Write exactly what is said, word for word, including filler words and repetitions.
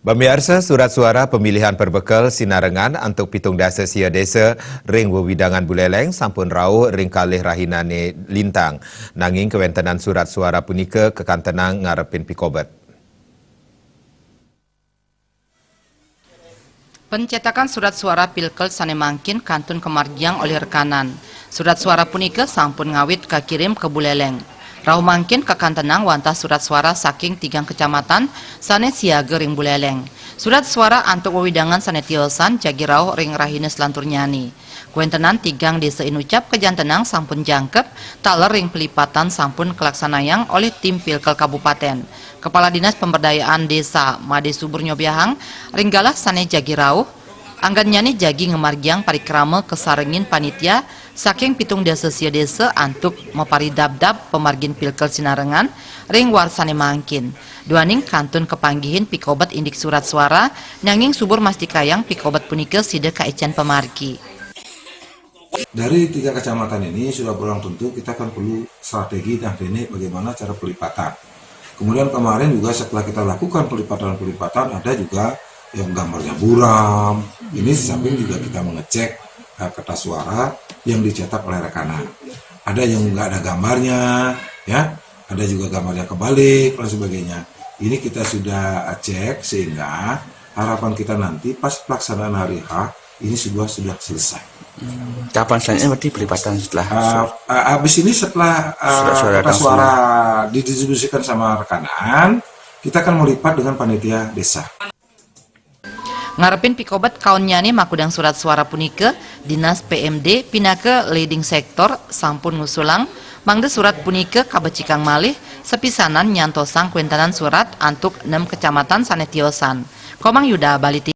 Pamiarsa, surat suara pemilihan perbekel sinarengan antuk pitung dasa sia desa ring wewidangan Buleleng sampun rauh ring kalih rahinane lintang. Nanging kawentenan surat suara punika kakantenang ngarepin pikobet. Pencetakan surat suara pilkel sane mangkin kantun kamargiang olih rekanan. Surat suara punika sampun ngawit kakirim ka Buleleng. Rauh mangkin kakantenang wantah surat suara saking tigang kecamatan sane siaga ring Buleleng. Surat suara antuk wewidangan sane tiosan jagi rauh ring rahina selanturnyane. Kawentenan tigang desa inucap kajantenang sampun jangkep, taler ring pelipatan sampun kalaksanayang olih tim pilkel kabupaten. Kepala Dinas Pemberdayaan Desa Made Subur nyobiahang, ring galah sane jagi rauh, anggannyane jagi ngamargiang parikrama kasarengin panitia saking pitung dasa sia desa antuk maparidabdab pamargin pilkel sinarengan ring warsane mangkin. Duaning kantun kapanggihin pikobet indik surat suara, nanging Subur mastikayang pikobet punika sida kaecen pamargi. Dari tiga kecamatan ini sudah barang tentu kita akan perlu strategi dan teknik bagaimana cara pelipatan. Kemudian kemarin juga setelah kita lakukan pelipatan-pelipatan, ada juga yang gambarnya buram. Ini di samping juga kita mengecek eh, kertas suara yang dicetak oleh rekanan. Ada yang nggak ada gambarnya, ya, ada juga gambarnya kebalik dan sebagainya. Ini kita sudah cek sehingga harapan kita nanti pas pelaksanaan hari H ini sudah sudah selesai. Tahapan selanjutnya berarti pelipatan setelah Uh, uh, habis ini setelah uh, Surat suara kertas langsung. Suara didistribusikan sama rekanan, kita akan melipat dengan panitia desa. Ngarepin pikobet kaonnyane makudang surat suara punika, Dinas P M D pinaka leading sector sampun ngusulang mangda surat punika kabecikang malih sapisanan nyantosang kawentenan surat antuk nem kecamatan sane tiosan. Komang Yuda, Bali T V.